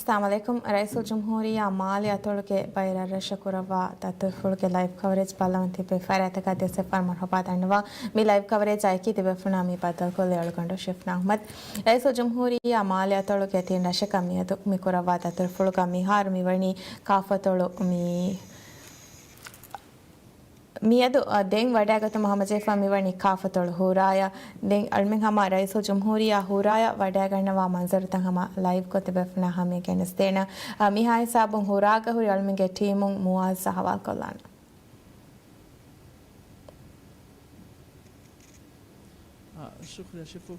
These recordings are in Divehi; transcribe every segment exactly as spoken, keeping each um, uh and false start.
އައްސަލާމު ޢަލައިކުމް. ރައީސުލްޖުމްހޫރިއްޔާ މާލެ އަތޮޅުގެ ބައެއް ރަށްރަށަކު ކުރައްވާ ދަތުރުފުޅުގެ ލައިވް ކަވަރޭޖް ބައްލަވަން ތިބޭފުޅާ ރައްޔިތަކަށް ދެއްވާ ފަރުމާން ހަބާ ދަންނަވާ. މި ލައިވް ކަވަރޭޖާ އެކީ ތިބޭފުޅުންނާ މި ބައްދަލުކޮށްލީ އަޅުގަނޑު ޝިފްނާ އަޙްމަދު. ރައީސުލްޖުމްހޫރިއްޔާ މާލެ އަތޮޅުގެ ތިން ރަށަކަށް މިއަދު މި ކުރައްވާ ދަތުރުފުޅުގަ މިހާރު މިވަނީ ކާފަތޮޅު މި މިއަދު، އަ، ދެން ވަޑައިގަތުމަށް ހަމަޖެހިފަ މިވަނީ ކާފަތޮޅު ހޫރާޔަށް. ދެން އަޅުމެން ހަމަ ރައީސުލްޖުމްހޫރިއްޔާ ހޫރާޔަށް ވަޑައިގަންނަވާ މަންޒަރުތައް ހަމަ ލައިވްކޮށް ތިބޭފުޅުންނާ ހަމަޔަށް ގެނެސްދޭނަން. އަ، މިހާ ހިސާބުން ހޫރާގަ ހުރި އަޅުމެންގެ ޓީމުން މުއާޒްއާ ހަވާލުކޮށްލާނަން. އާ، ޝުކުރިއްޔާ ޝިފު.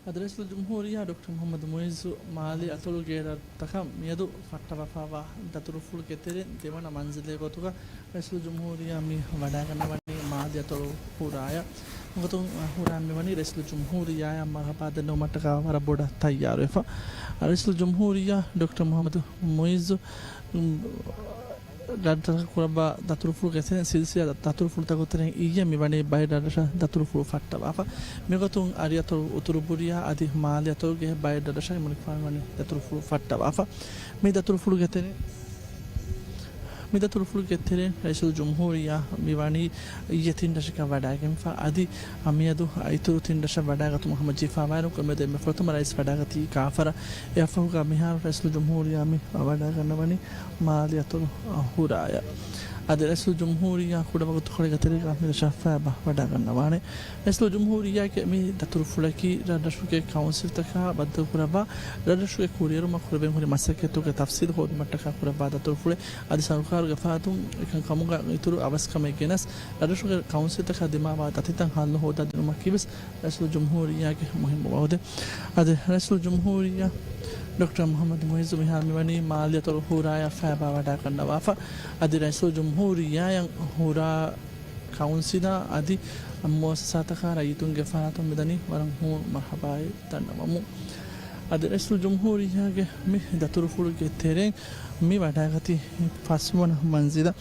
އަދި ރައީސުލްޖުމްހޫރިއްޔާ ޑޮކްޓަރ މުޙައްމަދު މުޢިއްޒު މާލެ އަތޮޅުގެ ރަށްތަކަށް މިއަދު ފައްޓަވާފައިވާ ދަތުރުފުޅުގެ ތެރެއިން ދެވަނަ މަންޒިލެއް ގޮތުގަ ރައީސުލްޖުމްހޫރިއްޔާ މި ވަޑައިގަންނަވަނީ މާލެ އަތޮޅު ހޫރާޔަށް. އެގޮތުން ހޫރާ މިވަނީ ރައީސުލްޖުމްހޫރިއްޔާއަށް މަރުޙަބާ ދަންނަވުމަށްޓަކާ ވަރަށް ބޮޑަށް ތައްޔާރުވެފަ. ރައީސުލްޖުމްހޫރިއްޔާ ޑޮކްޓަރ މުޙައްމަދު މުޢިއްޒު ރަށްތަކަށް ކުރައްވާ ދަތުރުފުޅުގެ ތެރެއިން ސިލްސިލާ ދަތުރުފުޅުތަކުގެ ތެރެއިން އިއްޔެ މިވަނީ ބައެއް ރަށްރަށަށް ދަތުރުފުޅު ފައްޓަވާފަ. މިގޮތުން އަރިއަތޮޅު، އުތުރު ބުރިޔާ އަދި މާލެ އަތޮޅުގެ ބައެއް ރަށްރަށަށް އެމަނިކުފާނު ވަނީ ދަތުރުފުޅު ފައްޓަވާފަ. މި ދަތުރުފުޅުގެ ތެރެއިން، މި ދަތުރުފުޅުގެ ތެރެއިން ރައީސުލްޖުމްހޫރިއްޔާ މިވަނީ އިއްޔެ ތިން ރަށަކަށް ވަޑައިގެންފަ. އަދި މިއަދު އިތުރު ތިން ރަށަށް ވަޑައިގަތުމަށް ހަމަޖެހިފައިވާއިރު، ކުރިމަތިލުން ފުރަތަމަ ރައީސް ވަޑައިގަތީ ކާފަރަށް. އެއަށްފަހުގަ މިހާރު ރައީސުލްޖުމްހޫރިއްޔާ މި ވަޑައިގަންނަވަނީ މާލެ އަތޮޅު ހޫރާޔަށް. އަދި ރައީސުލްޖުމްހޫރިއްޔާ ކުޑަ ވަގުތުކޮޅެއްގެ ތެރޭގަ މި ރަށަށް ފައިބާ ވަޑައިގަންނަވާނެ. ރައީސުލްޖުމްހޫރިއްޔާގެ މި ދަތުރުފުޅަކީ ރަށްރަށުގެ ކައުންސިލްތަކާ ބައްދަލުކުރައްވާ، ރަށްރަށުގެ ކުރިއެރުމަށް ކުރެވެން ހުރި މަސައްކަތްތަކުގެ ތަފްސީލް ހޯދުމަށްޓަކާ ކުރައްވާ ދަތުރުފުޅެއް. އަދި ސަރުކާރުގެ ފަރާތުން އެކަން ކަމުގަ އިތުރު އަވަސްކަމެއް ގެނަސް، ރަށްރަށުގެ ކައުންސިލްތަކާ ދިމާވާ ދަތިތައް ހައްލު ހޯދާދިނުމަކީވެސް ރައީސުލްޖުމްހޫރިއްޔާގެ މުހިއްމު ވައުދެއް. އަދި ރައީސުލްޖުމްހޫރިއްޔާ ޑޮކްޓަރ މުޙައްމަދު މުޢިއްޒު މިހާރު މިވަނީ މާލެ އަތޮޅު ހޫރާޔަށް ފައިބާ ވަޑައިގަންނަވާފަ. އަދި ރައީސުލްޖުމްހޫރިއްޔާއަށް ހޫރާ ކައުންސިލާ އަދި މުއައްސަސާތަކާ ރައްޔިތުންގެ ފަރާތުން މިދަނީ ވަރަށް ހޫނު މަރުޙަބާއެއް ދަންނަވަމުން. އަދި ރައީސުލްޖުމްހޫރިއްޔާގެ މި ދަތުރުފުޅުގެ ތެރެއިން މި ވަޑައިގަތީ ފަސްވަނަ މަންޒިލަށް.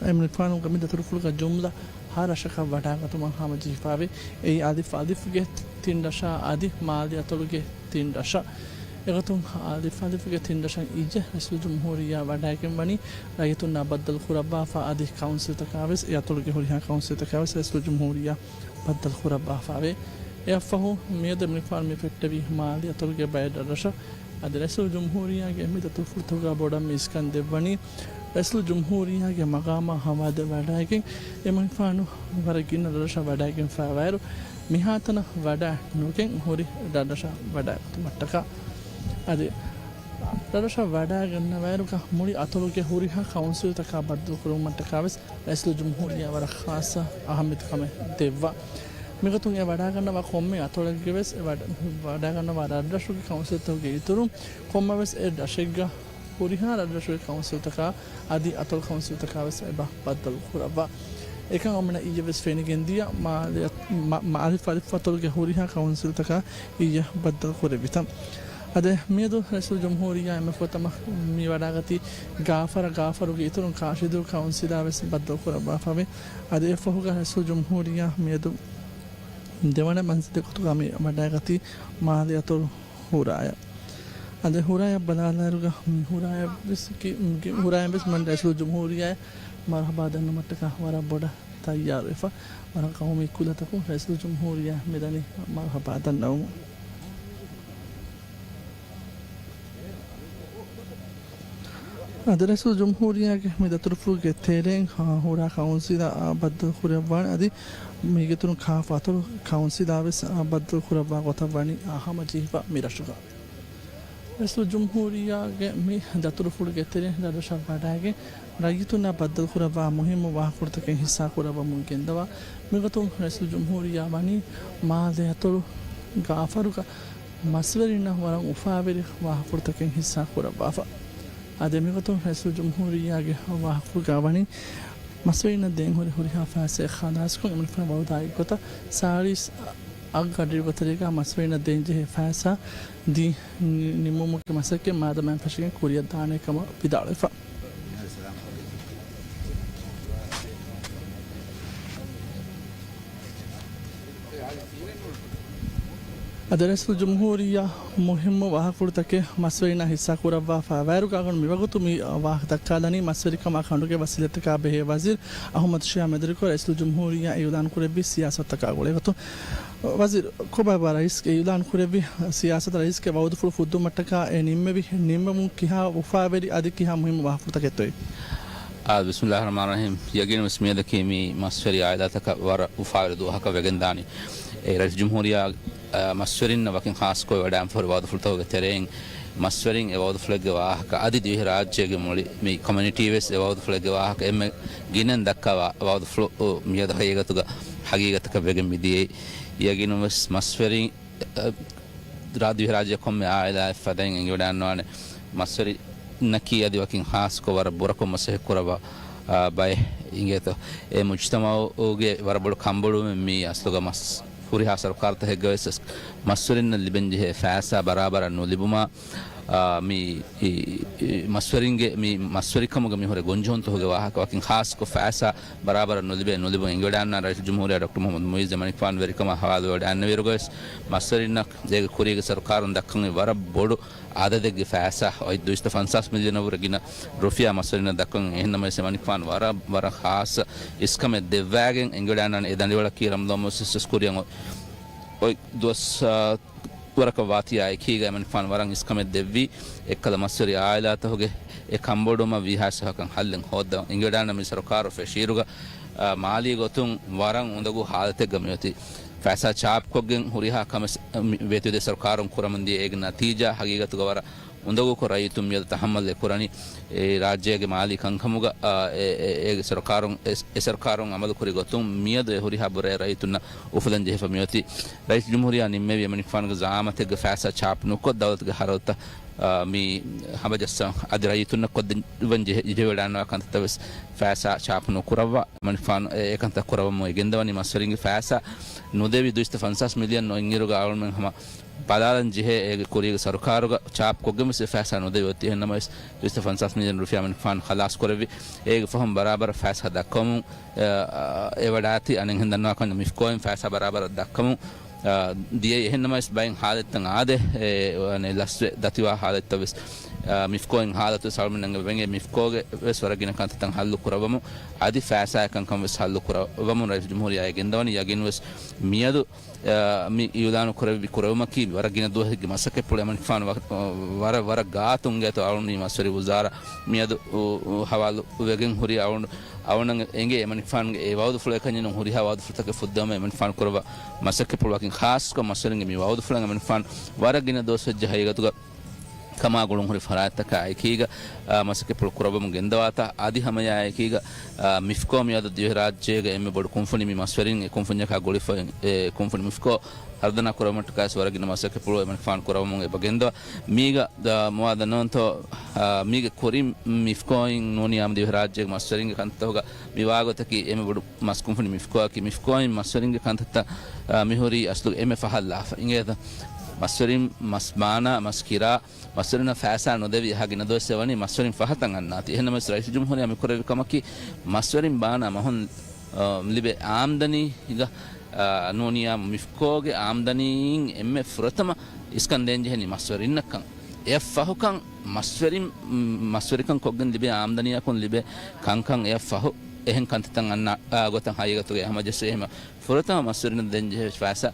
އެމަނިކުފާނުގެ މި ދަތުރުފުޅުގަ ޖުމްލަ ހަ ރަށަކަށް ވަޑައިގަތުމަށް ހަމަޖެހިފައިވޭ. އެއީ އަލިފް އަލިފްގެ ތިން ރަށާ އަދި މާލެ އަތޮޅުގެ ތިން ރަށަށް. އެގޮތުން އަލިފް އަލިފްގެ ތިން ރަށަށް އިއްޔެ ރައީސުލްޖުމްހޫރިއްޔާ ވަޑައިގެން ވަނީ ރައްޔިތުންނާ ބައްދަލު ކުރައްވާފަ އަދި ކައުންސިލްތަކާވެސް އެ އަތޮޅުގެ ހުރިހާ ކައުންސިލްތަކާވެސް ރައީސުލްޖުމްހޫރިއްޔާ ބައްދަލު ކުރައްވާފައެވެ. އެއަށްފަހު މިއަދު އެމަނިކުފާނު މި ފެއްޓެވީ މާލެ އަތޮޅުގެ ބައެއް ރަށްރަށަށް. އަދި ރައީސުލްޖުމްހޫރިއްޔާގެ މި ދަތުރުފުޅުތަކުގަ ބޮޑަށް މި އިސްކަން ދެއްވަނީ، ރައީސުލްޖުމްހޫރިއްޔާގެ މަގާމާ ހަމަވައިގެން އެމަނިކުފާނު ވަރަށް ގިނަ ރަށްރަށަށް ވަޑައިގެންފައިވާއިރު، މިހާތަނަށް ވަޑައި ނުގެން ހުރި ރަށްރަށަށް ވަޑައިގަތުމަށްޓަކާ. އަދި ރަށްރަށަށް ވަޑައިގަންނަވާއިރުގަ މުޅި އަތޮޅުގެ ހުރިހާ ކައުންސިލްތަކާ ބައްދަލުކުރުމަށްޓަކާވެސް ރައީސުލްޖުމްހޫރިއްޔާ ވަރަށް ޚާއްޞަ އަހައްމިއްޔަތުކަމެއް ދެއްވާ. މިގޮތުން އެ ވަޑައިގަންނަވާ ކޮންމެ އަތޮޅެއްގެވެސް އެ ވަޑަ-، ވަޑައިގަންނަވާ ރަށްރަށުގެ ކައުންސިލްތަކުގެ އިތުރުން ކޮންމެވެސް އެ ރަށެއްގަ ހުރިހާ ރަށްރަށުގެ ކައުންސިލްތަކާ އަދި އަތޮޅު ކައުންސިލްތަކާވެސް އެބަ ބައްދަލު ކުރައްވާ. އެކަން އަޅުމެންނަށް އިއްޔެވެސް ފެނިގެންދިޔަ މާ-، މާ-، އަލިފް އަލިފް އަތޮޅުގެ ހުރިހާ ކައުންސިލްތަކާ އިއްޔެ ބައްދަލު ކުރެއްވިތަން. އަދި މިއަދު ރައީސުލްޖުމްހޫރިއްޔާ އެންމެ ފުރަތަމަ މި ވަޑައިގަތީ ގާފަރަށް، ގާފަރުގެ އިތުރުން ކާށިދޫ ކައުންސިލާވެސް ބައްދަލު ކުރައްވާފައެވެ. އަދި އެއަށްފަހުގަ ރައީސުލްޖުމްހޫރިއްޔާ މިއަދު ދެވަނަ މަންޒިލެއް ގޮތުގަ މި ވަޑައިގަތީ މާލެ އަތޮޅު ހުރާޔަށް. އަދި ހުރާޔަށް ބަލާލާއިރުގަ މި ހުރާޔަށް ވެސް ކި-، މި ހުރާޔަށް ވެސް މަން ރައީސުލްޖުމްހޫރިއްޔާއަށް މަރުޙަބާ ދަންނަވުމަށްޓަކާ ވަރަށް ބޮޑަށް ތައްޔާރުވެފަ. ވަރަށް ޤައުމީ ކުލަތަކުން ރައީސުލްޖުމްހޫރިއްޔާ މިދަނީ މަރުޙަބާ ދަންނަވަމުން. އަދި ރައީސުލްޖުމްހޫރިއްޔާގެ މި ދަތުރުފުޅުގެ ތެރެއިން، އާ، ހުރާ ކައުންސިލާ، އާ، ބައްދަލު ކުރައްވާނެ. އަދި މީގެ އިތުރުން ކާފަ އަތޮޅު ކައުންސިލާ ވެސް، އާ، ބައްދަލު ކުރައްވާ ގޮތަށް ވަނީ، އާ، ހަމަޖެހިފަ މި ރަށުގަ. ރައީސުލްޖުމްހޫރިއްޔާގެ މި ދަތުރުފުޅުގެ ތެރެއިން ރަށްރަށަށް ވަޑައިގެން ރައްޔިތުންނާ ބައްދަލުކުރައްވާ މުހިއްމު ވާހަކަފުޅުތަކެއް ހިއްސާ ކުރައްވަމުން ގެންދަވާ. މިގޮތުން ރައީސުލްޖުމްހޫރިއްޔާ ވަނީ މާލެ އަތޮޅު ގާފަރުގަ މަސްވެރިންނަށް ވަރަށް އުފާވެރި ވާހަކަފުޅުތަކެއް ހިއްސާ ކުރައްވާފަ. އަދި މިގޮތުން ރައީސުލްޖުމްހޫރިއްޔާގެ ވާހަކަފުޅުގަ ވަނީ މަސްވެރިންނަށް ދޭން ހުރި ހުރިހާ ފައިސާއެއް ޚަލާސްކޮށް، އެމަނިކުފާނު ވައުދާއެއްގޮތަށް ސާޅީސް އަށް ގަޑިއިރުގެ ތެރޭގަ މަސްވެރިންނަށް ދޭންޖެހޭ ފައިސާ ދީ ނި-، ނިމުމުގެ މަސައްކަތް މާދަމާއިން ފެށިގެން ކުރިއަށް ދާނެ ކަމަށް ވިދާޅުވެފަ. އަދި ރައީސުލްޖުމްހޫރިއްޔާ މުހިއްމު ވާހަކަފުޅުތަކެއް މަސްވެރިންނާ ހިއްސާ ކުރައްވާފަ ވާއިރުގަ އަޅުގަނޑު މިވަގުތު މި ވާހަކަ ދައްކާލަނީ މަސްވެރިކަމާ ކަނޑުގެ ވަސީލަތްތަކާ ބެހޭ ވަޒީރު އަޙްމަދު ޝިޔާ މެދުވެރިކޮށް ރައީސުލްޖުމްހޫރިއްޔާ އިޢުލާން ކުރެއްވި ސިޔާސަތުތަކާ ގުޅޭގޮތުން. ވަޒީރު، ކޮބާބާ ރައީސްގެ އިޢުލާން ކުރެއްވި ސިޔާސަތަށް ރައީސްގެ ވައުދުފުޅު ފުއްދުމަށްޓަކާ އެ ނިންމެވި ނިންމުމުން ކިހާ އުފާވެރި އަދި ކިހާ މުހިއްމު ވާހަކަފުޅުތަކެއްތޯއޭ؟ އާ، ބިސްމިއްލާހިއްރަޙްމާނިއްރަޙީމް. ޔަގީނުވެސް މިއަދަކީ މި މަސްވެރި އާއިލާތަކަށް ވަރަށް އުފާވެރި ދުވަހަކަށް ވެގެންދާނީ. އެ ރައީސުލްޖުމްހޫރިއްޔާ، އާ، މަސްވެރިންނަށް ވަކިން ޚާއްޞަކޮށް ވަޑައިގެންފަހުރި ވައުދުފުޅުތަކުގެ ތެރެއިން މަސްވެރިން އެ ވައުދުފުޅެއްގެ ވާހަކަ އަދި ދިވެހިރާއްޖޭގެ މުޅި މި ކޮމިއުނިޓީވެސް އެ ވައުދުފުޅެއްގެ ވާހަކަ އެންމެ ގިނައިން ދައްކާ ވާ-، ވައުދުފުޅު މިއަދު ހަގީގަތުގަ ހަގީގަތަކަށް ވެގެން މިދިޔައީ. އެ ޔަގީނުންވެސް މަސްވެރިން، އަ، ރާ-، ދިވެހިރާއްޖޭ ކޮންމެ އާއިލާއެއް ފަދައިން އެނގިވަޑައިގަންނަވާނެ މަސްވެރިންނަކީ އަދި ވަކިން ޚާއްޞަކޮށް ވަރަށް ބުރަކޮށް މަސައްކަތް ކުރައްވާ، އަ، ބައެއް އިނގޭތޯ. އެ މުޖްތަމަޢުގެ ވަރަށް ބޮޑު ކަންބޮޑުވުމެއް މީ އަސްލުގަ މަސް ހުރިހާ ސަރުކާރުތަކެއްގަވެސް މަސްވެރިންނަށް ލިބެންޖެހޭ ފައިސާ ބަރާބަރަށް ނުލިބުމާ، އާ، މި، އި، އި، މަސްވެރިންގެ މި މަސްވެރިކަމުގަ މިހުރެ ގޮންޖެހުންތަކުގެ ވާހަކަ ވަކިން ޚާއްޞަކޮށް ފައިސާ ބަރާބަރަށް ނުލިބޭ ނުލިބުން އެނގިވަޑައިގަންނަވާ ރައީސުލްޖުމްހޫރިއްޔާ ޑޮކްޓަރ މުޙައްމަދު މުޢިއްޒު އެމަނިކުފާނު ވެރިކަމާ ހަވާލުވެވަޑައިގަންނަވިއިރުގަވެސް މަސްވެރިންނަށް އޭގެ ކުރީގެ ސަރުކާރުން ދައްކަން ވަރަށް ބޮޑު އަދަދެއްގެ ފައިސާ އޮތް ދުއިސައްތަ ފަންސާސް މިލިއަނަށްވުރެ ގިނަ ރުފިޔާ މަސްވެރިންނަށް ދައްކަން. އެހެންނަމަވެސް އެމަނިކުފާނު ވަރަށް، ވަރަށް ޚާއްޞަ އިސްކަމެއް ދެއްވައިގެން އެނގިވަޑައިގަންނަވާނެ. އެ ދަނޑިވަޅަކީ ރަމަޟާން މަހު ސިސްޓަސް ކުރިއަށް އޮތް، އޮތް ދުވަސް، އާ، ވަރަކަށް ވާތީ އާ އެކީގަ އެމަނިކުފާނު ވަރަށް އިސްކަމެއް ދެއްވީ، އެއްކަލަ މަސްވެރި އާއިލާތަކުގެ އެ ކަންބޮޑުވުމަށް ވީހާވެސް ވަހަކަށް ހައްލެއް ހޯއްދަވަން. އެނގިވަޑައިގަންނަވާ މި ސަރުކާރު ފެށިއިރުގަ، އާ، މާލީ ގޮތުން ވަރަށް އުނދަގޫ ހާލަތެއްގަ މިއޮތީ. ފައިސާ ޗާޕްކޮށްގެން ހުރިހާ ކަމެއް ވޭތުވެދޭ ސަރުކާރުން ކުރަމުންދިޔަ އޭގެ ނަތީޖާ ހަގީގަތުގަ ވަރަށް އުނދަގޫކޮށް ރައްޔިތުން މިއަދު ތަޙައްމަލް ކުރަނީ. އެ ރާއްޖޭގެ މާލީ ކަންކަމުގަ، އާ، އެ، އެ، އޭގެ ސަރުކާރުން، އެ، އެ ސަރުކާރުން އަމަލުކުރި ގޮތުން މިއަދު އެ ހުރިހާ ބުރައެއް ރައްޔިތުންނަށް އުފުލަން ޖެހިފަ މިއޮތީ. ރައީސުލްޖުމްހޫރިއްޔާ ނިންމެވި އެމަނިކުފާނުގެ ޒަޢާމަތެއްގެ ފައިސާ ޗާޕް ނުކޮށް، ދައުލަތުގެ ޚަރަދުތައް، އާ، މި ހަމަޖައްސަން އަދި ރައްޔިތުންނަށް ކޮށްދެއްވަން ޖެހި-، ޖެހިވަޑައިގަންނަވާ ކަންތައްތައް ވެސް ފައިސާ ޗާޕް ނުކުރައްވާ، އެމަނިކުފާނު އެ، އެކަންތައް ކުރައްވަމުން އެ ގެންދަވަނީ. މަސްވެރިންގެ ފައިސާ ނުދެވި ދުއިސައްތަ ފަންސާސް މިލިއަން އޮތްއިރުގަ އަޅުމެން ހަމަ ބަލާލަން ޖެހޭ އޭގެ ކުރީގެ ސަރުކާރުގަ ޗާޕްކޮށްގެން ވެސް އެ ފައިސާ ނުދެވި އޮތީ. އެހެންނަމަވެސް، ދުއިސައްތަ ފަންސާސް މިލިއަން ރުފިޔާ އެމަނިކުފާނު ޚަލާސް ކުރެއްވި. އޭގެ ފަހުން ބަރާބަރަށް ފައިސާ ދައްކަމުން، އެ، އެ، އެވަޑާތީ. އަނެއްހެން ދަންނަވާކަން މިފްކޯއިން ފައިސާ ބަރާބަރަށް ދައްކަމުން، އެ، ދިޔައީ. އެހެންނަމަވެސް، ބައެއް ހާލަތްތައް އާދޭ، އެ، އަނެއް ލަސްވެ ދަތިވާ ހާލަތްތައް ވެސް، އެ، މިފްކޯއިން ހާލަތު ވެސް އަޅުމެންނަށް ވެނގޭ. މިފްކޯގެ ވެސް ވަރަށް ގިނަ ކަންތައްތައް ހައްލު ކުރައްވަމުން، އަދި ފައިސާއާ ކަންކަން ވެސް ހައްލު ކުރައްވަމުން ރައީސުލްޖުމްހޫރިއްޔާ އެ ގެންދަވަނީ. ޔަގީންވެސް މިއަދު އާ، މި އިޢުލާނު ކުރެއްވި ކުރެވުމަކީ ވަރަށް ގިނަ ދުވަހެއްގެ މަސައްކަތްޕުޅެއް. އެމަނިކުފާނު ވަ-، ވަރަށް، ވަރަށް ގާތުން އިނގޭތޯ އަޅުނީ މަސްވެރި ވުޒާރާ މިއަދު، އު، އު، ހަވާލު ވެގެން ހުރި. އަޅުން، އަޅުންނަށް އެނގޭ އެމަނިކުފާނުގެ އެ ވައުދުފުޅު އެކަންޏެއް ނޫން، ހުރިހާ ވައުދުފުޅުތަކެއް ފުއްދަވަމުން އެމަނިކުފާނު ކުރައްވާ މަސައްކަތްޕުޅު ވަކިން ޚާއްޞަކޮށް މަސްވެރިންގެ މި ވައުދުފުޅަށް އެމަނިކުފާނު ވަރަށް ގިނަ ދުވަސް ވެއްޖެ ހަގީގަތުގަ ކަމާ ގުޅުން ހުރި ފަރާތްތަކާ އެކީގަ، އާ، މަސައްކަތްޕުޅު ކުރައްވަމުން ގެންދަވާތާ. އަދި ހަމައެއާ އެކީގަ، އާ، މިފްކޯ މިއަދު ދިވެހިރާއްޖޭގަ އެންމެ ބޮޑު ކުންފުނި މި މަސްވެރިން އެ ކުންފުންޏަކާ ގުޅިފައި، އެ ކުންފުނި މިފްކޯ ހަރުދަނާ ކުރެވުމަށްޓަކާ ވެސް ވަރަށް ގިނަ މަސައްކަތްޕުޅު އެމަނިކުފާނު ކުރައްވަމުން އެބަ ގެންދަވާ. މީގަ، އާ، މުވާ ދަންނަވަންތޯ، އާ، މީގެ ކުރިން މިފްކޯއިން ނޫނީ އާއްމު ދިވެހިރާއްޖޭގެ މަސްވެރިންގެ ކަންތައްތަކުގަ މި ވާގޮތަކީ އެންމެ ބޮޑު މަސް ކުންފުނި މިފްކޯއަކީ. މިފްކޯއިން މަސްވެރިންގެ ކަންތައްތައް، އާ، މިހުރީ އަސްލުގަ އެންމެ ފަހަށް ލާފަ އިނގޭތަ؟ މަސްވެރިން މަސް ބާނާ، މަސް ކިރާ، މަސްވެރިންނަށް ފައިސާ ނުދެވި އެހާ ގިނަ ދުވަސް އެވަނީ މަސްވެރިން ފަހަތަށް އަންނާތީ. އެހެންނަމަވެސް ރައީސުލްޖުމްހޫރިއްޔާ މި ކުރެއްވި ކަމަކީ މަސްވެރިން ބާނާ މަހުން، އަ، ލިބޭ އާމްދަނީގަ، އަ، ނޫނިޔާ މިފްކޯގެ އާމްދަނީއިން އެންމެ ފުރަތަމަ އިސްކަން ދޭންޖެހެނީ މަސްވެރިންނަށްކަން. އެއަށްފަހުކަން މަސްވެރިން، މަސްވެރިކަން ކޮށްގެން ލިބޭ އާމްދަނީއަކުން ލިބޭ ކަންކަން އެއަށްފަހު އެހެން ކަންތައްތައް އަންނަ، އަ، ގޮތަށް ހަގީގަތުގަ ހަމަޖެއްސޭ. އެހެން ފުރަތަމަ މަސްވެރިންނަށް ދޭންޖެހޭ ފައިސާ،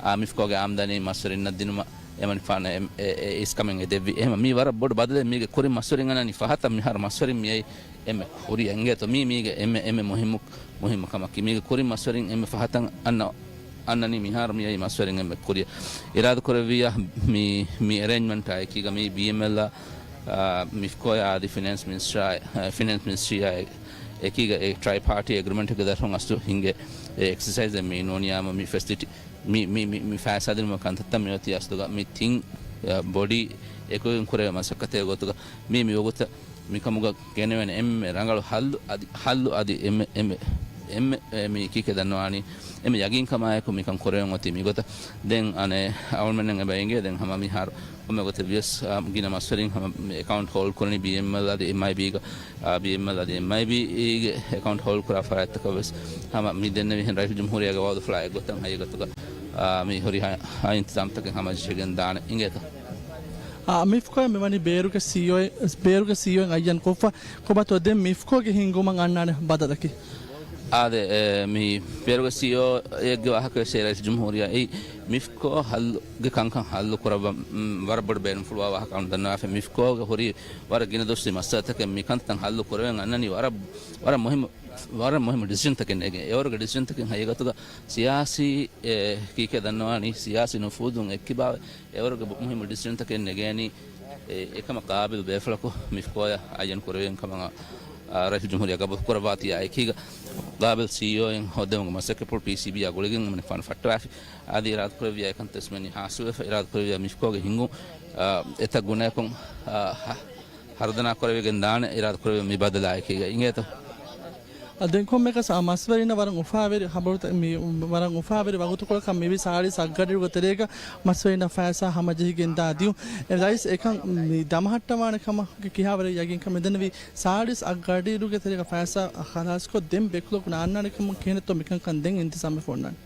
އާ، މިފްކޯގެ އާމްދަނީ މަސްވެރިންނަށް ދިނުމަށް އެމަނިކުފާނު އެ، އެ، އެ އިސްކަމެއް އެ ދެއްވި. އެހެން މީ ވަރަށް ބޮޑު ބަދަލެއް. މީގެ ކުރިން މަސްވެރިން އަންނަނީ ފަހަތަށް، މިހާރު މަސްވެރިން މިއައީ އެންމެ ކުރިއަށް އިނގޭތޯ. މީ، މީގެ އެންމެ، އެންމެ މުހިއްމު، މުހިއްމު ކަމަކީ. މީގެ ކުރިން މަސްވެރިން އެންމެ ފަހަތަށް އަންނަ، އަންނަނީ މިހާރު މިއައީ މަސްވެރިން އެންމެ ކުރިއަށް. އިރާދަކުރެއްވިއްޔާ މި، މި އެރޭންޖްމަންޓާ އެކީގަ މީ ބީއެމްއެލްއާ، އާ، މިފްކޯއާ އަދި ފިނޭންސް މިނިސްޓްރާ، އާ، ފިނޭންސް މިނިސްޓްރީއާ އެ، އެކީގަ އެ ޓްރައިޕާޓީ އެގްރިމެންޓްގެ ދަށުން އަސްލު ހިނގޭ އެ އެކްސަސައިޒެއް މީ ނޫނިޔާމަ މި ފެސިލިޓީ މި، މި، މި، މި ފައިސާ ދިނުމަށް ކަންތައްތައް މިއޮތީ އަސްލުގަ މި ތިން، އަ، ބޮޑީ އެކުވެގެން ކުރެވޭ މަސައްކަތެއް ގޮތުގަ މީ މިވަގުތަށް މިކަމުގަ ގެނެވޭނެ އެންމެ ރަނގަޅު ހައްލު އަދި، ހައްލު އަދި އެންމެ، އެންމެ، އެންމެ، އެ، މި ކީކޭ ދަންނަވާނީ އެންމެ ޔަގީންކަމާއެކު މިކަން ކުރެވެން އޮތީ މިގޮތަށް. ދެން އަނެއް އަޅުމެންނަށް އެބަ އެނގޭ ދެން ހަމަ މިހާރު ކޮންމެ ގޮތެއް ވިޔަސް، އާ، ގިނަ މަސްވެރިން ހަމަ އެކައުންޓް ހޯލްޑް ކުރަނީ ބީއެމްއެލް އަދި އެމްއައިބީގަ، އާ، ބީއެމްއެލް އަދި އެމްއައިބީގެ އެކައުންޓް ހޯލްޑް ކުރާ ފަރާތްތަކަށް ވެސް ހަމަ މި ދެންނެވިހެން ރައީސުލްޖުމްހޫރިއްޔާގެ ވައުދުފުޅާ އެއްގޮތަށް ހަގީގަތުގަ، އާ، މި ހުރިހާ އިންތިޒާމްތަކެއް ހަމަޖެހިގެން ދާނެ އިނގޭތޯ. އާ، މިފްކޯއަށް މިވަނީ ބޭރުގެ ސީއީއޯ، ބޭރުގެ ސީއީއޯއިން އައްޔަން ކޮށްފަ. ކޮބާތޯ ދެން މިފްކޯގެ ހިންގުމަށް އަންނާނެ ބަދަލަކީ؟ އާދެ، އެ، މި ބޭރުގެ ސީއީއޯއެއްގެ ވާހަކަވެސް އެ ރައީސުލްޖުމްހޫރިއްޔާ އެއީ މިފްކޯގެ ކަންކަން ހައްލު ކުރައްވަން، މް، ވަރަށް ބޮޑު ބޭނުންފުޅުވާ ވާހަކަ އަޅުން ދަންނަވާފަ. މިފްކޯގެ ހުރި ވަރަށް ގިނަ ދުވަސްވީ މައްސަލަތަކެއް މިކަންތައް ހައްލު ކުރެވެން އަންނަނީ ވަރަށް، ވަރަށް މުހިއްމު، ވަރަށް މުހިއްމު ޑިސިޝަންތަކެއް ނެގެން. އެވަރުގެ ޑިސިޝަންތަކެއް ހަގީގަތުގަ ސިޔާސީ، އެ، ކީކޭ ދަންނަވާނީ ސިޔާސީ ނުފޫޒުން އެއްކިބާވެ އެވަރުގެ ބު-، މުހިއްމު ޑިސިޝަންތަކެއް ނެގޭނީ، އެ، އެކަމަށް ޤާބިލް ބޭފުޅަކު މިފްކޯއަށް އައްޔަން ކުރެވޭނެ ކަމަށް، އާ، ރައީސުލްޖުމްހޫރިއްޔާ ގަބޫލު ކުރައްވާތީ އެކީގަ ޤާބިލް ސީއީއޯއިން ހޯއްދެވުމުގެ މަސައްކަތްޕުޅު ޕީސީބީއާ ގުޅިގެން އެމަނިކުފާނު ފައްޓަވާފި. އަދި އިރާދަކުރެއްވިޔާ އެކަންތައް ވެސް މިވަނީ ހާސިލުވެފަ. އިރާދަކުރެއްވިޔާ މިފްކޯގެ ހިންގުން، އާ، އެތައް ގުނައަކުން، އާ، ހަ-، ހަރުދަނާ ކުރެވިގެން ދާނެ އިރާދަކުރެއްވިޔާ މި ބަދަލާ އެކީގަ އިނގޭތޯ. އަ، ދެން ކޮންމެއަކަސް، އާ، މަސްވެރިންނަށް ވަރަށް އުފާވެރި ހަބަރުތައް މި، ވަރަށް އުފާވެރި ވަގުތުކޮޅަކަށް މިވީ ސާޅީސް އަށްގަޑިއިރުގެ ތެރޭގަ މަސްވެރިންނަށް ފައިސާ ހަމަޖެހިގެން ދާ ދިޔުން. އެ ރައީސް އެކަން މި ދަމަހައްޓަވާނެ ކަމަށް ކިހާވަރެއް ޔަގީންކަން މިދެންނެވީ ސާޅީސް އަށްގަޑިއިރުގެ ތެރޭގަ ފައިސާ ޚަލާސްކޮށް ދެން ބޭކަލަކު ނާންނާނެ ކަމަށް ކިހިނެއްތޯ މިކަންކަން ދެން އިންތިޒާމްވެފަ އޮންނާނެ.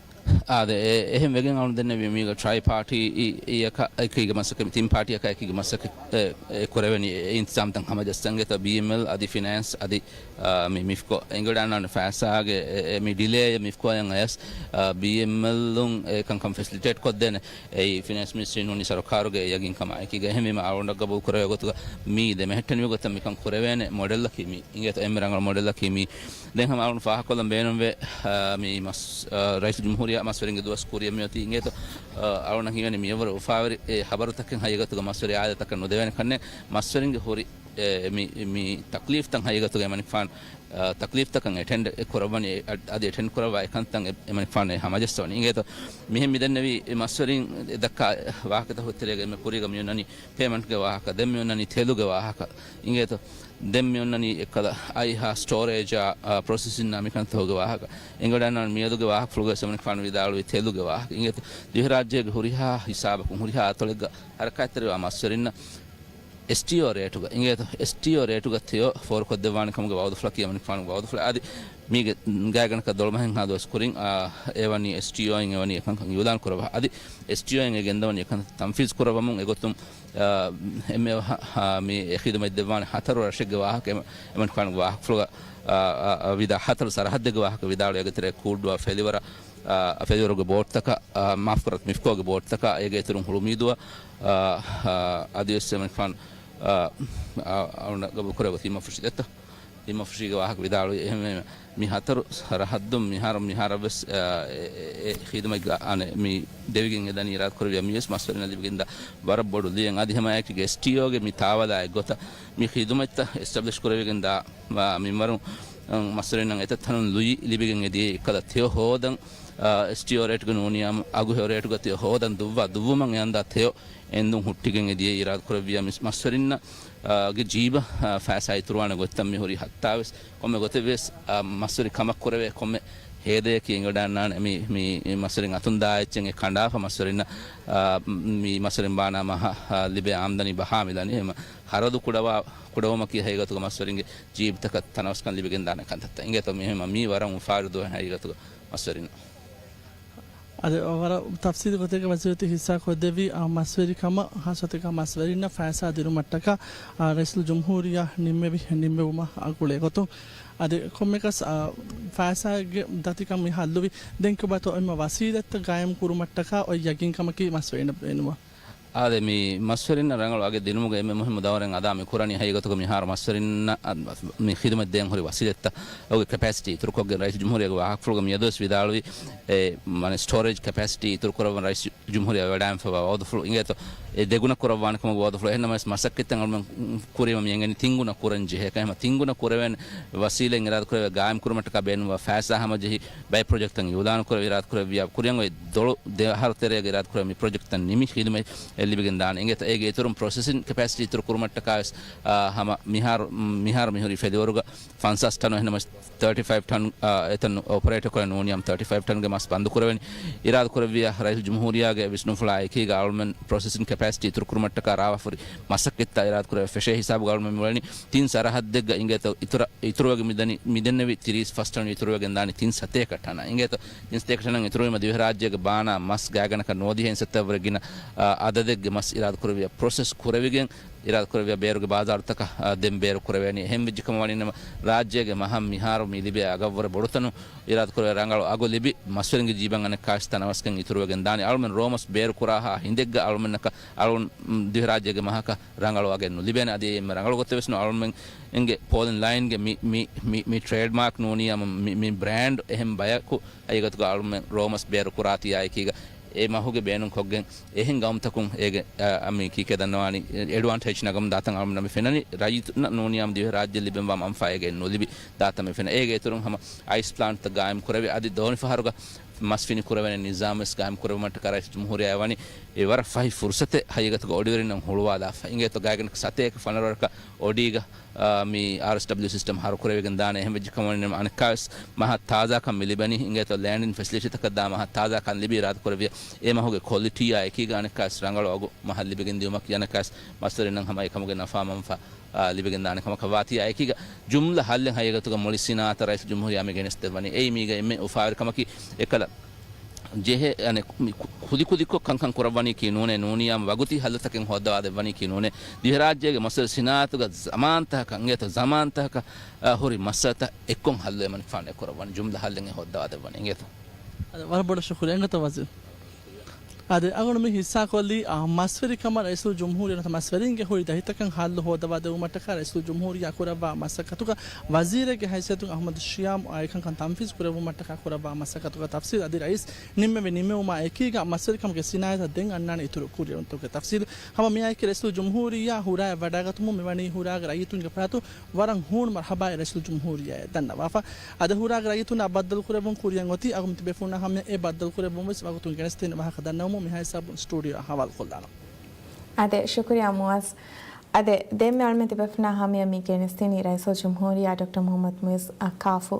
އާދެ، އެ، އެހެން ވެގެން އަޅުން ދެންނެވީ މީގަ ޓްރައި ޕާޓީ އި-، އިއްޔަކަ-، އެކީގެ މަސައްކަތް، ތިން ޕާޓީއަކާ އެކީގެ މަސައްކަތް، އެ، އެ ކުރެވެނީ އެ އިންތިޒާމްތައް ހަމަޖައްސަން އެތަ ބީއެމްއެލް އަދި ފިނޭންސް އަދި، އާ، މި މިފްކޯ އެނގިވަޑައިގަންނަވާނެ ފައިސާގެ އެ، އެ، މި ޑިލޭއަށް މިފްކޯއަށް އަޔަސް، އާ، ބީއެމްއެލްއުން އެ ކަންކަން ފެސިލިޓޭޓް ކޮށްދޭނެ. އެއީ ފިނޭންސް މިނިސްޓްރީން ހުންނީ ސަރުކާރުގެ ޔަގީންކަމާ އެކީގަ. އެހެންވީމަ އަޅުގަނޑަށް ގަބޫލު ކުރެވޭ ގޮތުގަ މީ ދެމެހެއްޓެނިވި ގޮތަށް މިކަން ކުރެވޭނެ މޮޑެލްއަކީ މީ. އިނގޭތޯ އެންމެ ރަނގަޅު މޮޑެލްއަކީ މީ. ދެން ހަމަ އަޅުން ފާހަގަކޮށްލަން ބޭނުންވޭ، އާ، މި މަސް-، އާ، ރައީސުލްޖުމްހޫރިއްޔާ މަސްވެރިންގެ ދުވަސް ކުރިއަށް މިއޮތީ. އިނގޭތޯ، އާ، އަޅުން ހީވަނީ މިއަށްވުރެ އުފާވެރި އެ ހަބަރުތަކެއް ހަގީގަތުގަ މަސްވެރި އާއިލާތަކަށް ނުދެވޭނެ ކަންނޭނގެ. މަސްވެރިންގެ ހުރި އެ، މި، މި ތަކްލީފްތައް ހަގީގަތުގަ އެމަނިކުފާނު، އާ، ތަކްލީފްތަކަށް އެޓެންޑް އެ ކުރައްވަނީ، އެ، އަދި އެޓެންޑް ކުރައްވާ އެކަންތައް އެ، އެމަނިކުފާނު އެ ހަމަޖައްސަވަނީ. އިނގޭތޯ މިހެން މިދެންނެވީ މަސްވެރިން ދައްކާ ވާހަކަތަކުގެ ތެރޭގަ އެންމެ ކުރީގަ މިއޮންނަނީ ޕޭމަންޓްގެ ވާހަކަ، ދެން މިއޮންނަނީ ތެލުގެ ވާހަކަ. އިނގޭތޯ ދެން މިއޮންނަނީ އެއްކަލަ އައިހާ ސްޓޯރޭޖާ، އާ، ޕްރޮސެސިންއާ މިކަންތަކުގެ ވާހަކަ. އެނގިވަޑައިގަންނަވާނެ މިއަދުގެ ވާހަކަފުޅުގައި އެމަނިކުފާނު ވިދާޅުވީ ތެލުގެ ވާހަކަ. އިނގޭތޯ ދިވެހިރާއްޖޭގެ ހުރިހާ ހިސާބަކުން ހުރިހާ އަތޮޅެއްގަ ހަރަކާތްތެރިވާ މަސްވެރިންނަށް އެސްޓީއޯ ރޭޓުގަ، އިނގޭތޯ އެސްޓީއޯ ރޭޓުގަ ތެޔޮ ފޯރުކޮށްދެއްވާނެ ކަމުގެ ވައުދުފުޅަކީ އެމަނިކުފާނުގެ ވައުދުފުޅެއް. އަދި މީގެ ގާތްގަނޑަކަށް ދޮޅުމަހެއްހާ ދުވަސް ކުރިން، އާ، އެވަނީ އެސްޓީއޯއިން އެވަނީ އެކަންކަން އިއުލާން ކުރައްވާ. އަދި އެސްޓީއޯއިން އެ ގެންދަވަނީ އެކަން ތަންފީޒް ކުރައްވަމުން. އެގޮތުން، އާ، އެންމެ ހަ-، ހަ-، މި އެ ޚިދުމަތް ދެއްވާނެ ހަތަރު ރަށެއްގެ ވާހަކަ އެމަ-، އެމަނިކުފާނުގެ ވާހަކަފުޅުގަ، އާ، އާ، ވިދާ ހަތަރު ސަރަހައްދެއްގެ ވާހަކަ ވިދާޅުވި. އޭގެ ތެރޭ ކޫއްޑުއާ ފެލިވަރ، އާ، ފެލިވަރުގެ ބޯޓްތަކަށް، އާ، މާފުކުރަތް މިފްކޯގެ ބޯޓްތަކަށް، އޭގެ އިތުރުން ހުޅުމީދުއަށް، އާ، އާ، އަދިވެސް އެމަނިކުފާނު، އާ، އާ، އަޅުން ގަބޫލު ކުރެވޭ ތިންމަފުށި ދެއްތަ؟ ތިންމަފުށީގެ ވާހަކަ ވިދާޅުވި. އެހެންވެ، މި ހަތަރު ސަރަހައްދުން މިހާރު، މިހާރަށްވެސް، އާ، އެ، އެ، އެ ޚިދުމަތްގަ އަނެއް މި ދެވިގެން އެދަނީ އިރާދަ ކުރެއްވިޔާ މިވެސް މަސްވެރިންނަށް ލިބިގެންދާ ވަރަށް ބޮޑު ލިޔެއް. އަދި ހަމައެކީގަ އެސްޓީއޯގެ މި ތާވަލާ އެއްގޮތަށް މި ޚިދުމަތްތައް އެސްޓަބްލިޝް ކުރެވިގެންދާ، އާ، މިންވަރު، އަ، މަސްވެރިންނަށް އެތައް ތަނުން ލުއި ލިބިގެން އެދިޔައީ އެއްކަލަ ތެޔޮ ހޯދަން، އާ، އެސްޓީއޯ ރޭޓުގަ ނޫނިއްޔާ އަގުހެޔޮ ރޭޓުގަ ތެޔޮ ހޯދަން ދުއްވާ ދުއްވުމަށް އެ އަންދާ ތެޔޮ އެންދުން ހުއްޓިގެން އެދިޔައީ އިރާދަ ކުރެއްވިޔާ މި މަސްވެރިންނަށް، އާ، ގެ ޖީބަށް، އާ، ފައިސާ އިތުރުވާނެ ގޮތްތައް މި ހުރީ ހައްތާވެސް. ކޮންމެ ގޮތެއްވެސް، އާ، މަސްވެރި ކަމަށް ކުރެވޭ ކޮންމެ ހޭދަޔަކީ އެނގިވަޑައިގަންނާނެ މި، މި މަސްވެރިން އަތުން ދާ އެއްޗެއް އެ ކަނޑާފަ މަސްވެރިންނަށް، އާ، މި މަސްވެރިން ބާނާ މަހަށް، އާ، ލިބޭ އާމްދަނީ ބަހާ މިލަނީ. އެހެން ހަރަދު ކުޑަވާ، ކުޑަވުމަކީ ހަގީގަތުގަ މަސްވެރިންގެ ޖީބުތަކަށް ތަނަވަސްކަން ލިބިގެންދާނެ ކަންތައްތައް. އިނގޭތޯ މިހެން މީ ވަރަށް އުފާވެރި ދުވަހެއް ހަގީގަތުގަ މަސްވެރިން. އަދި ވަރަށް ތަފްސީލީ ގޮތެއްގަ ވަޒީރު ހިއްސާ ކޮށްދެއްވީ، އާ، މަސްވެރި ކަމަށް ހާއްސަ ގޮތެއްގަ މަސްވެރިންނަށް ފައިސާ ދިނުމަށްޓަކާ، އާ، ރައީސުލްޖުމްހޫރިއްޔާ ނިންމެވި ނިންމެވުމާ ގުޅޭ ގޮތުން. އަދި ކޮންމެއަކަސް، އާ، ފައިސާގެ ދަތިކަން މި ހައްލުވި. ދެން ކޮބާތޯ އެންމެ ވަސީލަތްތައް ގާއިމް ކުރުމަށްޓަކާ އޮތް ޔަގީންކަމަކީ މަސްވެރިންނަށް ބޭނުންވާ. އާދެ، މި މަސްވެރިންނަށް ރަނގަޅު އަގެއް ދިނުމުގެ އެންމެ މުހިއްމު ދައުރެއް އަދާ މި ކުރަނީ. ހަގީގަތުގަ މިހާރު މަސްވެރިންނަށް މި ޚިދުމަތް ދޭން ހުރި ވަސީލަތްތައް އަގުގެ ކެޕޭސިޓީ އިތުރުކޮށްގެން ރައީސުލްޖުމްހޫރިއްޔާގެ ވާހަކަފުޅުގަ މިއަދުވެސް ވިދާޅުވި، އެ، މާނަ ސްޓޯރޭޖް ކެޕޭސިޓީ އިތުރުކުރައްވަން ރައީސުލްޖުމްހޫރިއްޔާ ވެވަޑައިގެންފަވާ ވައުދުފުޅު އިނގޭތޯ، އެ ދެގުނަ ކުރައްވާނެ ކަމުގެ ވައުދުފުޅު. އެހެންނަމަވެސް މަސައްކަތްތައް އަޅުމެން ކުރީމަ މި އެނގެނީ ތިންގުނަ ކުރަން ޖެހޭ ކަމަށް. ތިންގުނަ ކުރެވޭނެ ވަސީލަތް އިރާދަ ކުރެވޭ ގާއިމް ކުރުމަށްޓަކާ ބޭނުންވާ ފައިސާ ހަމަޖެހި ބައެއް ޕްރޮޖެކްޓްތައް އިއުލާން ކުރެވި، އިރާދަ ކުރެއްވިޔާ ކުރިއަށް އޮތް ދޮޅު ދެ އަހަރު ތެރޭގަ އިރާދަ ކުރެވޭ މި ޕްރޮޖެކްޓްތައް ނިމި ޚިދުމަތް ލިބިގެން ދާނެ. އިނގޭތޯ އޭގެ އިތުރުން ޕްރޮސެސިން ކެޕޭސިޓީ އިތުރު ކުރުމަށްޓަކާ ވެސް، އާ، ހަމަ މިހާރު، މިހާރު މިހުރީ ފެލިވަރުގަ ފަންސާސް ޓަން އެހެނަމަސް ތާޓީ ފައިވް ޓަން، އާ، އެތަން އޮޕަރޭޓް ކުރެވޭ ނޫނިޔާމް ތާޓީ ފައިވް ޓަންގެ މަސް ބަންދު ކުރެވެނީ. އިރާދަ ކުރެއްވިޔާ ރައީސް ޖުމްހޫރިއްޔާގެ ވިސްނުންފުޅާ އެކީގަ އަޅުމެން ޕްރޮސެސިން ކެޕޭސިޓީ އިތުރު ކުރުމަށްޓަކާ ރާވާފަހުރި މަސައްކަތްތައް އިރާދަ ކުރެވޭ ފެށޭ ހިސާބުގަ އަޅުމެން މިވަނީ ތިން ސަރަހައްދެއްގަ އިނގޭތޯ އިތުރަށް، އިތުރުވެގެން މިދަނީ، މިދެންނެވި ތިރީސް ފަސް ޓަން އިތުރުވެގެން ދާނީ ތިން ސަތޭކަ ޓަނަށް. އިނގޭތޯ ތިން ސަތޭކަ ޓަނަށް އިތުރުވީމަ ދިވެހިރާއްޖޭގެ ބާނާ މަސް ގާތްގަނޑަކަށް ނުވަދިހައިން ސަތަށްވުރެ ގިނަ، އާ، އަދަދެއްގެ މަސް އިރާދަ ކުރެއްވިޔާ ޕްރޮސެސް ކުރެވިގެން، އިރާދަ ކުރެއްވިޔާ ބޭރުގެ ބާޒާރުތަކަށް، އާ، ދެން ބޭރު ކުރެވޭނީ. އެހެން ވެއްޖެ ކަމަށް ވަނީނަމަ، ރާއްޖޭގެ މަހަށް މިހާރު މި ލިބޭ އަގަށްވުރެ ބޮޑުތަނުން އިރާދަ ކުރެވޭ ރަނގަޅު އަގު ލިބި، މަސްވެރިންގެ ޖީބަށް އަނެއްކާވެސް ތަނަވަސްކަން އިތުރުވެގެން ދާނެ. އަޅުމެން ރޯމަސް ބޭރު ކުރާހާ ހިނދެއްގަ އަޅުމެންނަކަށް އަޅުން، މް، ދިވެހިރާއްޖޭގެ މަހަކަށް ރަނގަޅު އަގެއް ނުލިބޭނެ. އަދި އެއީ އެންމެ ރަނގަޅު ގޮތެއް ވެސް ނޫން. އަޅުމެންގެ ޕޯލިން ލައިންގެ މި، މި، މި، މި ޓްރޭޑްމާކް ނޫނީ މި، މި ބްރޭންޑް އެހެން ބަޔަކު ހަގީގަތުގަ އަޅުމެން ރޯމަސް ބޭރު ކުރާތީ އާއެކީގަ އެ މަހުގެ ބޭނުން ކޮށްގެން އެހެން ގައުމުތަކުން އޭގެ، އަ، މި ކީކޭ ދަންނަވާނީ އެޑްވާންޓޭޖް ނަގަމުން ދާތަން އަޅުމެންނަށް މި ފެނަނީ. ރައްޔިތުންނަށް ނޫނީ ދިވެހިރާއްޖެ ލިބެންވާ މަންފާ އޭގެ ނުލިބި ދާތަން މި ފެނަ. އޭގެ އިތުރުން ހަމަ އައިސް ޕްލާންޓްތައް ގާއިމް ކުރެވި، އަދި ދޯނިފަހަރުގަ މަސް ފިނި ކުރެވޭނެ ނިޒާމް ވެސް ގާއިމް ކުރެވުމަށްޓަކާ ރައީސް ޖުމްހޫރިއްޔާ ވަނީ އެ ވަރަށް ފަހި ފުރުސަތެއް ހަގީގަތުގަ އޮޑިވެރިންނަށް ހުޅުވާލާފަ. އިނގޭތޯ ގާތްގަނޑަކަށް ސަތޭކަ ފަނަރަ ވަރަކަށް އޮޑީގަ، އާ، މި އާރްއެސްޑަބްލިއު ސިސްޓަމް ހަރުކުރެވިގެން ދާނެ. އެހެން ވެއްޖެ ކަމަށް ވަނީ އަނެއްކާވެސް މަހަށް ތާޒާކަން މި ލިބެނީ. އިނގޭތޯ ލޭންޑިން ފެސިލިޓީތަކަށް ދާ މަހަށް ތާޒާކަން ލިބި އިރާދަ ކުރެއްވިޔާ އެ މަހުގެ ކޮލިޓީއާ އެކީގަ އަނެއްކާވެސް ރަނގަޅު އަގު މަހަށް ލިބިގެން ދިއުމަކީ އަނެއްކާވެސް މަސްވެރިންނަށް ހަމަ އެކަމުގެ ނަފާ މަންފާ، އާ، ލިބިގެން ދާނެ ކަމަކަށް ވާތީ. އާއެކީގަ ޖުމްލަ ހައްލެއް ހަގީގަތުގަ މުޅި ސިނާއަތަށް ރައީސް ޖުމްހޫރިއްޔާ މި ގެނެސްދެއްވަނީ. އެއީ މީގަ އެންމެ އުފާވެރި ކަމަކީ އެކަލަ ޖެހޭ، އަނެއް، މި ކު-، ކުދިކުދިކޮށް ކަންކަން ކުރައްވަނީކީ ނޫނޭ، ނޫނިޔާމް ވަގުތީ ހައްލުތަކެއް ހޯއްދަވާ ދެއްވަނީކީ ނޫނޭ. ދިވެހިރާއްޖޭގެ މަސްވެރި ސިނާއަތުގަ ޒަމާންތަކަކަށް، އިނގޭތޯ ޒަމާންތަކަކަށް، އަ، ހުރި މައްސަލަތައް އެއްކޮށް ހައްލު އެމަނިކުފާނު އެ ކުރައްވަނީ. ޖުމްލަ ހައްލެއް އެ ހޯއްދަވާ ދެއްވަނީ. އިނގޭތޯ؟ އަދި ވަރަށް ބޮޑަށް ޝުކުރިއްޔާ. އިނގޭތޯ ވަޒީރު؟ އަދި އަޅުގަނޑު މި ހިއްސާކޮށްލީ، އާ، މަސްވެރިކަމަށް ރައީސުލްޖުމްހޫރިއްޔާ ނުވަތަ މަސްވެރިންގެ ހުރި ދަތިތަކަށް ހައްލު ހޯއްދަވާ ދެއްވުމަށްޓަކާ ރައީސުލްޖުމްހޫރިއްޔާ ކުރައްވާ މަސައްކަތުގަ ވަޒީރެއްގެ ހައިސިއްޔަތުން އަޙްމަދު ޝިޔާމް އާ އެކަންކަން ތަންފީޒު ކުރެއްވުމަށްޓަކާ ކުރައްވާ މަސައްކަތުގެ ތަފްސީލް އަދި ރައީސް ނިންމެވި ނިންމެވުމާ އެކީގަ މަސްވެރިކަމުގެ ސިނާއަތަށް ދެން އަންނާނެ އިތުރު ކުރިއެރުންތަކުގެ ތަފްސީލް. ހަމަ މިއާއެކީ ރައީސުލްޖުމްހޫރިއްޔާ ހުރާއަށް ވަޑައިގަތުމުން މިވަނީ ހުރާގެ ރައްޔިތުންގެ ފަރާތުން ވަރަށް ހޫނު މަރްޙަބާއެއް ރައީސުލްޖުމްހޫރިއްޔާއަށް ދަންނަވާފަ. އަދި ހުރާގެ ރައްޔިތުންނާ ބައްދަލުކުރެއްވުން ކުރިއަށް އޮތީ އަގުމި ތިބޭފުޅުންނާ ހަމަޔަށް އެ ބައްދަލުކުރެއްވުން ވެސް ވަގުތުން ގެނެސްދޭނެ ވާހަކަ ދަންނަވަމުން މިހާ ހިސާބުން ސްޓޫޑިއޯއަށް ހަވާލުކޮށްލާނަން. އާދެ، ޝުކުރިއްޔާ މުއައްޒަ. އާދެ، ދެންމެ އަޅުމެން ތިބޭފުޅުންނާ ހަމަޔަށް މި ގެނެސްދިނީ ރައީސުލްޖުމްހޫރިއްޔާ ޑޮކްޓަރ މުޙައްމަދު މުޢިއްޒު އަށް ކާފު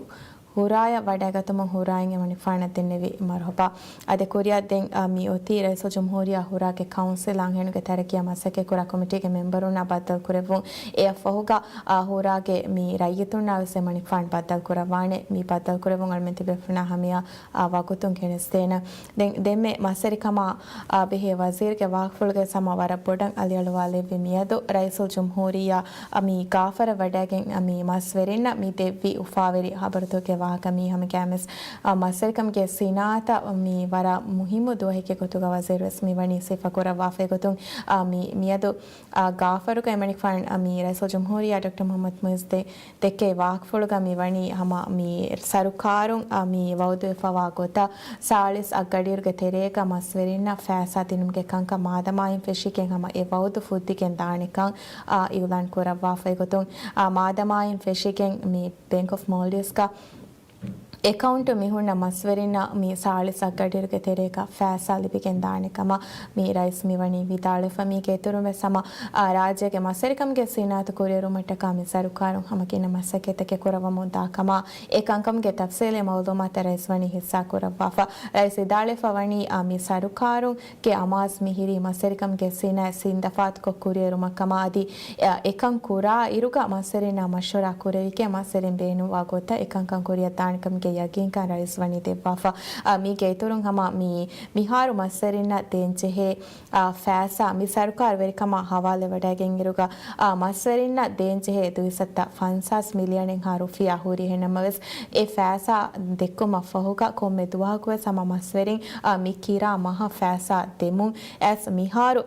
ހުރާޔަށް ވަޑައިގަތުމުން ހުރާއިން އެމަނިކުފާނަށް ދެންނެވި މަރުޙަބާ. އަދި ކުރިއަށް ދެން، އާ، މި އޮތީ ރައީސުލްޖުމްހޫރިއްޔާ ހުރާގެ ކައުންސިލް އަންހެނުންގެ ތަރައްޤީއާ މަސައްކަތްކުރާ ކޮމިޓީގެ މެމްބަރުންނާ ބައްދަލުކުރެއްވުން. އެއަށްފަހުގަ، އާ، ހުރާގެ މި ރައްޔިތުންނާ ވެސް އެމަނިކުފާނު ބައްދަލުކުރައްވާނެ. މި ބައްދަލުކުރެއްވުން އަޅުމެން ތިބޭފުޅުންނާ ހަމަޔަށް، އާ، ވަގުތުން ގެނެސްދޭނަން. ދެން ދެންމެ މަސްވެރިކަމާ، އާ، ބެހޭ ވަޒީރުގެ ވާހަކަފުޅުގައި ހަމަ ވަރަށް ބޮޑަށް އަލިއަޅުވާލެއްވި މިއަދު ރައީސުލްޖުމްހޫރިއްޔާ މި ގާފަރަށް ވަޑައިގެން މި މަސްވެރިންނަށް މި ދެއްވި އުފާވެރި ޚަބަރުތަކުގެ ވާހަކަ މީ ހަމަ ގައިމުވެސް، އާ، މަސްވެރިކަމުގެ ސިނާއަތަށް މި ވަރަށް މުހިއްމު ދުވަހެއްގެ ގޮތުގަ ވަޒީރު ވެސް މި ވަނީ ސިފަކުރައްވާފައި ގޮތުން، އާ، މި، މިއަދު، އާ، ގާފަރުގައި އެމަނިކުފާނު މި ރައީސުލްޖުމްހޫރިއްޔާ ޑޮކްޓަރ މުޙައްމަދު މުޢިއްޒު ދެ ދެއްކެވި ވާހަކަފުޅުގަ މިވަނީ ހަމަ މި ސަރުކާރުން، އާ، މި ވައުދުވެފަވާ ގޮތަށް ސާޅީސް އަށްގަޑިއިރުގެ ތެރޭގަ މަސްވެރިންނަށް ފައިސާ ދިނުމުގެ ކަންކަން މާދަމާއިން ފެށިގެން ހަމަ އެ ވައުދު ފުއްދިގެން ދާނެކަން، އާ، އިއުލާން ކުރައްވާފައި ގޮތުން، އާ، މާދަމާއިން ފެށިގެން މި ބޭންކް އޮފް މޯލްޑިވްސްގަ އެކައުންޓު މިހުންނަ މަސްވެރިންނަށް މި ސާޅީސް އަށްގަޑިއިރުގެ ތެރޭގަ ފައިސާ ލިބިގެން ދާނެ ކަމަށް މި ރައީސް މިވަނީ ވިދާޅުވެފަ. މީގެ އިތުރުން ވެސް ހަމަ، އާ، ރާއްޖޭގެ މަސްވެރިކަމުގެ ސިނާއަތު ކުރިއެރުމަށްޓަކާ މި ސަރުކާރުން ހަމަ ގިނަ މަސައްކަތްތަކެއް ކުރައްވަމުން ދާ ކަމަށް އެ ކަންކަމުގެ ތަފްސީލީ މައުލޫމާތަށް ރައީސް ވަނީ ހިއްސާ ކުރައްވާފަ. ރައީސް ވިދާޅުވެފަ ވަނީ، އާ، މި ސަރުކާރުން ގެ އަމާޒު މިހިރީ މަސްވެރިކަމުގެ ސިނާއަތް ސިންދަފާތުކޮށް ކުރިއެރުމަށް ކަމަށް އަދި، އެ، އެކަން ކުރާ އިރުގަ މަސްވެރިންނާ މަޝްވަރާ ކުރެވިގެން މަސްވެރިން ބޭނުންވާ ގޮތަށް އެކަންކަން ކުރިއަށް ދާނެކަމުގެ ޔަގީންކަން ރައީސް ވަނީ ދެއްވާފަ. އާ، މީގެ އިތުރުން ހަމަ މި، މިހާރު މަސްވެރިންނަށް ދޭންޖެހޭ، އާ، ފައިސާ މި ސަރުކާރު ވެރިކަމާ ހަވާލުވެވަޑައިގެން އިރުގަ، އާ، މަސްވެރިންނަށް ދޭންޖެހޭ ދުއިސައްތަ ފަންސާސް މިލިއަނެއްހާ ރުފިޔާ ހުރި ހެންނަމަވެސް، އެ ފައިސާ ދެއްކުމަށްފަހުގަ ކޮންމެ ދުވަހަކުވެސް ހަމަ މަސްވެރިން، އާ، މި ކިރާ މަހަށް ފައިސާ ދެމުން އައިސް މިހާރު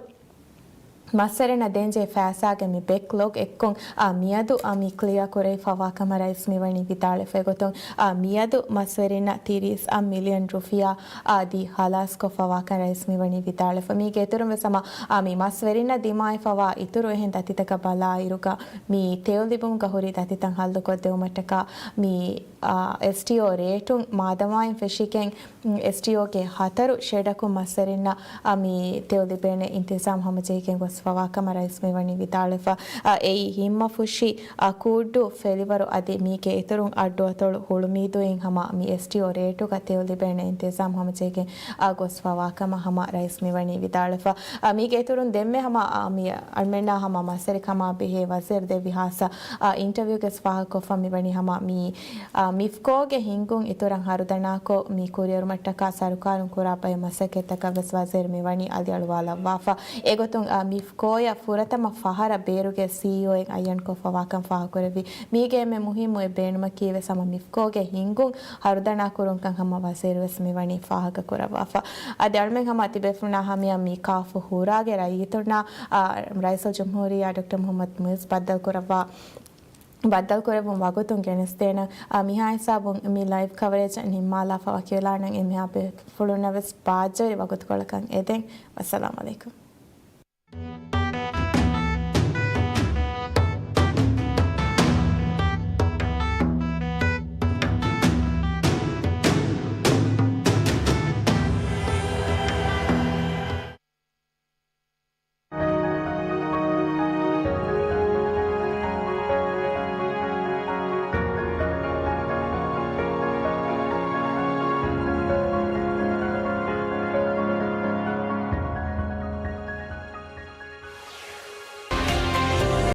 މަސްވެރިންނަށް ދޭންޖެހޭ ފައިސާގެ މި ބެކްލޮގް އެއްކޮށް، އާ، މިއަދު، އާ، މި ކްލިއާ ކުރެވިފަވާ ކަމަށް ރައީސް މިވަނީ ވިދާޅުވެފަ. އެގޮތުން، އާ، މިއަދު މަސްވެރިންނަށް ތިރީސް މިލިއަން ރުފިޔާ އަދި ހަލާސްކޮށްފަވާކަން ރައީސް މިވަނީ ވިދާޅުވެފަ. މީގެ އިތުރުން ވެސް ހަމަ، އާ، މި މަސްވެރިންނަށް ދިމާވެފަވާ އިތުރު އެހެން ދަތިތަކަށް ބަލާއިރުގަ މި ތެޔޮލިބުމުގަ ހުރި ދަތިތައް ހައްލުކޮށްދެވުމަށްޓަކާ މި، އާ، އެސްޓީއޯ ރޭޓުން މާދަމާއިން ފެށިގެން، އެސްޓީއޯގެ ހަތަރު ޝެޑަކުން މަސްވެރިންނަށް، އާ، މި ތެޔޮ ލިބޭނެ އިންތިޒާމް ހަމަޖެހިގެން ގޮސްފަވާ ކަމަށް ރައީސް މިވަނީ ވިދާޅުވެފަ. އާ، އެއީ ހިންމަފުށި، އާ، ކޫއްޑޫ ފެލިވަރު އަދި މީގެ އިތުރުން އައްޑުއަތޮޅު ހުޅުމީދޫއިން ހަމަ މި އެސްޓީއޯ ރޭޓުގަ ތެޔޮ ލިބޭނެ އިންތިޒާމް ހަމަޖެހިގެން، އާ، ގޮސްފަވާ ކަމަށް ހަމަ ރައީސް މިވަނީ ވިދާޅުވެފަ. އާ، މީގެ އިތުރުން ދެންމެ ހަމަ، އާ، މި އަޅުމެންނާ ހަމަ މަސްވެރިކަމާ ބެހޭ ވަޒީރު ދެއްވި ހާއްސަ، އާ، އިންޓަވިއުގަސް ފާހަގަކޮށްފަ މިވަނީ ހަމަ މި، އާ، މިފްކޯގެ ހިންގުން އިތުރަށް ހަރުދަނާކޮށް މި ކުރިއެރުމަށްޓަކާ ސަރުކާރުން ކުރާ ބައެއް މަސައްކަތްތަކަށް ވެސް ވަޒީރު މިވަނީ އަލިއަޅުވާލައްވާފަ. އެގޮތުން، އާ، މިފްކޯއަށް ފުރަތަމަ ފަހަރަށް ބޭރުގެ ސީއީއޯއެއް އައްޔަންކޮށްފަވާކަން ފާހަގަކުރެއްވި. މީގެ އެންމެ މުހިއްމު އެއް ބޭނުމަކީ ވެސް ހަމަ މިފްކޯގެ ހިންގުން ހަރުދަނާކުރުންކަން ހަމަ ވަޒީރު ވެސް މިވަނީ ފާހަގަކުރައްވާފަ. އަދި އަޅުމެން ހަމަ ތިބޭފުޅުންނާ ހަމަޔަށް މި ކާފު ހުރާގެ ރައްޔިތުންނާ، އާ، ރައީސުލްޖުމްހޫރިއްޔާ ޑޮކްޓަރ މުޙައްމަދު މުޢިއްޒު ބައްދަލުކުރައްވާ، ބައްދަލުކުރެއްވުން ވަގުތުން ގެނެސްދޭނަން. އާ، މިހާ ހިސާބުން މި ލައިވް ކަވަރޭޖް ނިންމާލާފަ ވަކިވެލާނަން. އެންމެހާ ބޭފުޅުންނަށް ވެސް ބާއްޖަވެރި ވަގުތުކޮޅަކަށް އެދެން. ވައްސަލާމް އަލައިކުމް.